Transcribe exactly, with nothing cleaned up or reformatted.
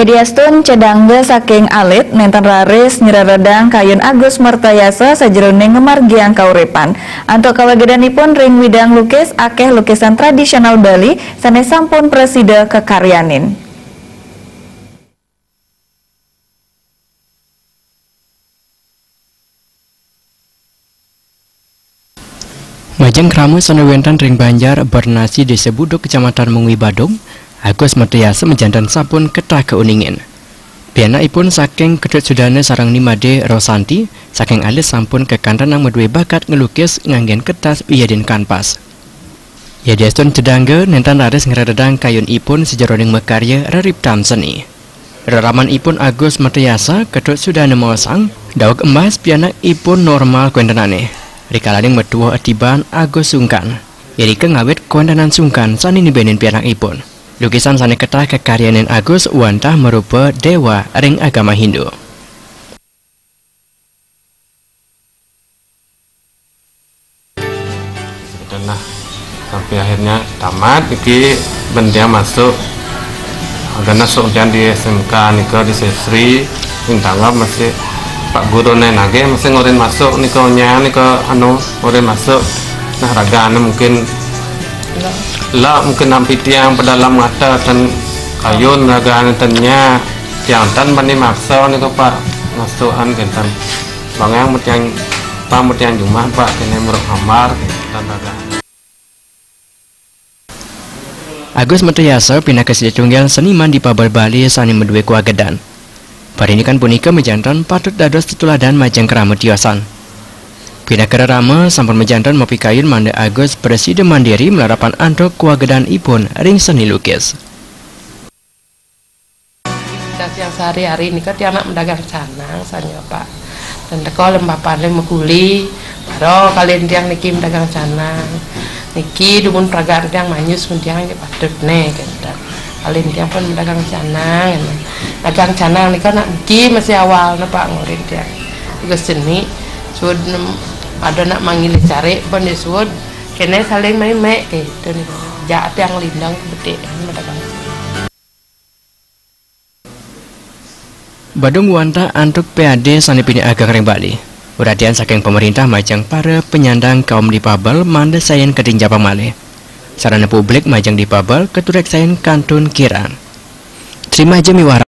Diastun cedangga saking alit, nénten raris nyreredang kayun Agus Mertayasa sajeroning ngamargiang kauripan. Antuk kawagedanipun ring widang lukis, akéh lukisan tradisional Bali sané sampun prasida kakaryanin. Majeng krama sané wénten ring Banjar Bernasi, Désa Buduk, Kecamatan Mengwi, Badung, Agus Mertayasa majanten sampun ketah kauningin. Pianakipun saking Ketut Sudana sareng Ni Madé Rosanti, saking alit sampun kakantenang madué bakat nglukis nganggén kertas wiadin kanvas. Yadiastun cedangga, nénten raris ngreredang kayunipun sajeroning makarya reriptan seni. Reramanipun Agus Mertayasa, Ketut Sudana maosang, daweg embas pianakipun normal kawéntenané. Rikalaning matuwuh atiban Agus sungkan. Irika ngawit kawéntenan sungkan sané nibenin pianakipun. Lukisan sané ketah kakaryanin Agus wantah marupa déwa ring agama Hindu. Nah, sampai akhirnya tamat, niki ben tiang masuk. Karena sok tiang di S M K nika di Sesri, ring tanggap masih Pak Guru né nagih masih ngurin masuk nika nya nika anu ngurin masuk. Nah, ragané mungkin la mungkin nampi tiang pedalam mata ten kayun ragané ten nya tiang ten bani maksa nika Pak masukan kenten. Bang yang mutiang Pak mutiang jumah Pak kéné muruk hambar kenten raga. Agus Mertayasa pinaka sida tunggal seniman dipabel Bali sané madué kawagedan. Parinikan punika majanten patut dados tetuladan majeng krama tiosan. Pinaka rerama sampun majanten mapikayun mangda Agus prasida mandiri malarapan antuk kawagedanipun ring seni lukis. Aktivitas tiang sehari-hari nika tiang nak madagang canang saja, Pak. Dan teka lem papan lem makuli, baru kalian tiang niki madagang canang. Niki dumun pragat tiang manyus mun tiang aja patut né kenten. Kalian tiang pun madagang canang. Dagang canang nika nak niki masih awal né, Pak, ngurin tiang. Tugas seni, suud nem-, ada nak manggil cari pun ya suud. Kéné saling main mek gitu nih. Jak tiang lindang betik madagang. Badung wantah antuk P A D sané pinih ageng ring Bali. Uratian saking pamerintah majeng para penyandang kaum difabel mangda sayan katinjapang malih. Sarana publik majeng difabel katuréksain kantun kirang. Trima aja miwah